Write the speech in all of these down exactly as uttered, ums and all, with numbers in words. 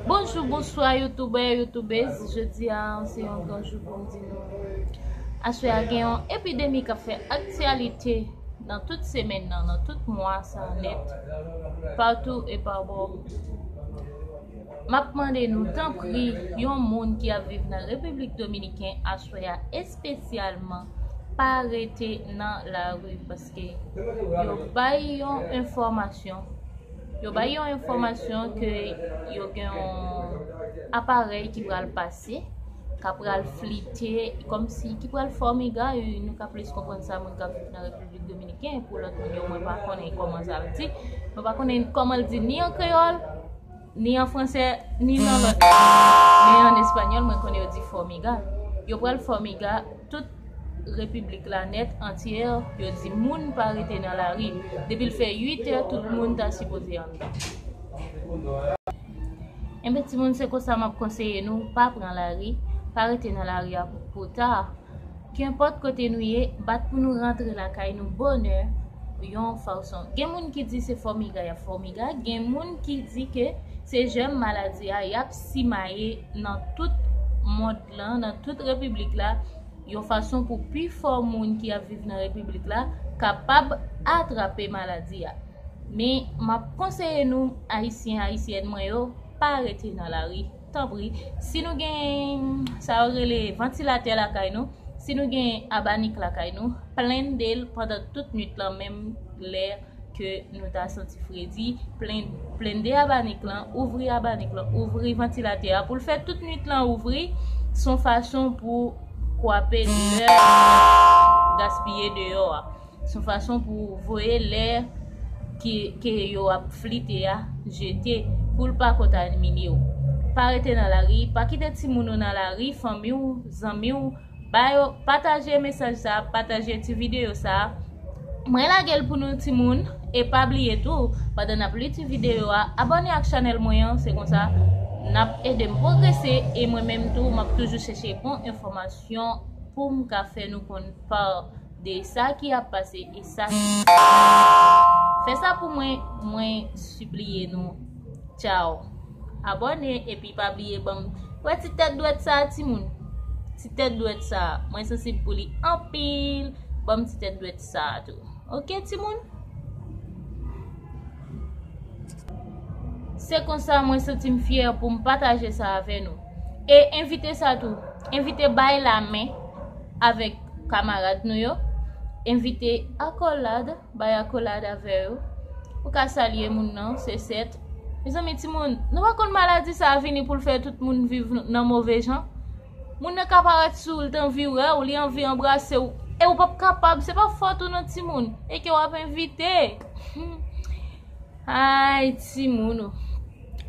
Bonjou, bonswa, youtubè, youtubez. Jodi a, se yon gran jou pou m di nou. Aswè a, gen yon epidemi k ap fè aktyalite nan tout semèn nan, nan tout mwa sa nèt, patou e pa bò. M ap mande nou, tanpri, yon moun ki ap viv nan Repiblik Dominiken aswè a, espesyalman, pa rete nan lari, paske yo bay yon enfòmasyon. Yo bay yon enfòmasyon ke yo gen yon aparèy ki pral pase, ka pral flite, kòmsi ki pral fòmiga, nou ka plis konprann sa moun k ap viv nan Repiblik Dominiken, pou lòt moun yo, mwen pa konnen kòman sa l di, mwen pa konnen kòman l di ni an kreyòl, ni an fransè, ni nan lòt lang. Men an espanyòl, mwen konnen yo di fòmiga. Yo pral fòmiga tout repiblik la nèt antyè, yo di moun pa rete nan lari. Depi l fè uit è, tout moun ta sipoze anndan. Enben, timoun, se konsa m ap konseye nou, pa pran lari, pa rete nan lari a pou ta. Kenpòt kote nou ye, bat pou nou rantre lakay nou bonè, yon fason. Gen moun ki di se fòmiga y ap fòmiga, gen moun ki di ke se jèm maladi a y ap simaye nan tout mond lan, nan tout repiblik la, yon fason pou pifò moun ki ap viv nan repiblik la kapab atrape maladi a. Men, m ap konseye nou, Ayisyen, Ayisyèn mwen yo, pa rete nan lari, tanpri. Si nou gen sa yo rele vantilatè lakay nou, si nou gen abanik lakay nou, plende l pandan tout nwit lan, menm lè ke nou ta santi fredi, plen-, plende abanik lan, ouvri abanik lan, ouvri vantilatè a pou l fè tout nwit lan ouvri, s on fason pou kwape lè gaspiye deyò a. S on fason pou voye lè ki, ke yo ap flite a jete, pou l pa kontamine w. Pa rete nan lari, pa kite timoun ou nan lari, fanmi w, zanmi w, ba yo, pataje mesaj sa, pataje ti videyo sa. Mwen lage l pou nou timoun, e pa bliye tou, pandan n ap li ti videyo a, abòne ak chanèl mwen an, se konsa n ap ede m pwogrese, e mwen menm tou, m ap toujou chèche bon enfòmasyon pou m ka fè nou konn pa de sa ki ap pase e sa ki. Fè sa pou mwen, mwen sipliye nou. Tchaw. Abòne epi pa bliye ban m. Wè ti tèt dwèt sa a, timoun? Ti tèt dwèt sa a, mwen sansib pou li anpil. Ban m ti tèt dwèt sa a tou. Oke, timoun? Se konsa mwen santi m fyè pou m pataje sa avè nou. E envite sa tou. Envite bay lamen avèk kamarad nou yo. Envite akolad, bay akolad avè yo. Ou ka salye moun nan, se sèt. Mezanmi, timoun, nou pa konn maladi sa a vini pou l fè tout moun viv nan move jan? Moun nan ka parèt sou w, li t anvi wè w, li anvi anbrase w. E ou p ap kapab, se pa fòt ou non, timoun. E ke w ap envite. Hmm. Ay, timoun, ou.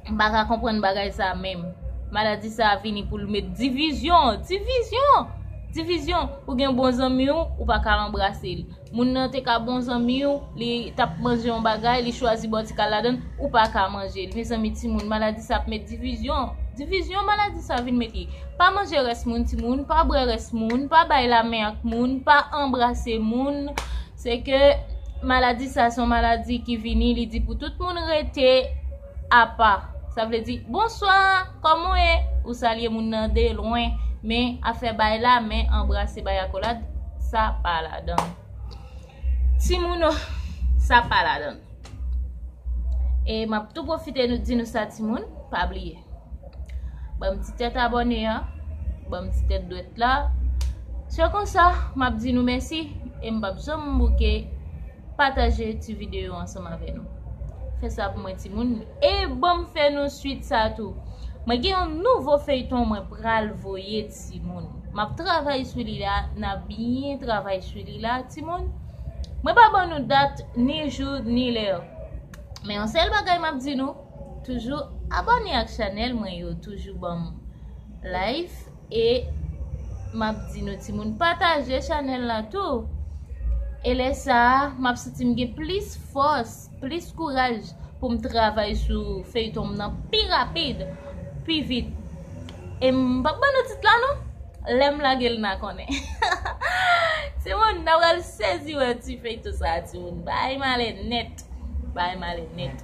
M pa ka konprann bagay sa menm. Maladi sa a vini pou l met divizyon, divizyon, divizyon. Ou gen bon zanmi w, ou pa ka anbrase l. Moun nan te ka bon zanmi w, li t ap manje yon bagay, li chwazi ba w ti kal ladan l, ou pa ka manje l. Mezanmi, timoun, maladi sa ap met divizyon. Divizyon maladi sa vin mete. Pa manje rès moun, timoun, pa bwè rès moun, pa bay lamen ak moun, pa anbrase moun. Se ke maladi sa se yon maladi ki vini, li di pou tout moun rete apa. Sa vle di, "Bonswa, kòman w ye?" Ou salye moun nan de lwen, men afè bay lamen, anbrase, bay akolad, sa pa ladan. Timoun, sa pa ladan. E m ap tou pwofite nou, di nou sa, timoun, pa bliye. Ban m ti tèt abòne a, ban m ti tèt dwèt la. Se konsa, m ap di nou mèsi e m p ap janm bouke pataje ti videyo ansanm avè nou. Fè sa pou mwen, timoun, e ban m fè nou swit sa tou. Mwen gen yon nouvo feyton mwen pral voye, timoun. M ap travay sou li la, n ap byen travay sou li la, timoun. Mwen pa ban nou dat, ni jou, ni lè. Men yon sèl bagay m ap di nou, toujou abòne ak chanèl mwen yo, toujou ban m like, e m ap di nou, timoun, pataje chanèl la tou. E lè sa a, m ap santi m gen plis fòs, plis kouraj pou m travay sou feyton m nan pi rapid, pi vit. E m p ap ban nou tit la non. Lè m lage l, n a konnen. Timoun, n a pral sezi wè ti feyton sa a, timoun. Bay malè nèt. Bay malè nèt.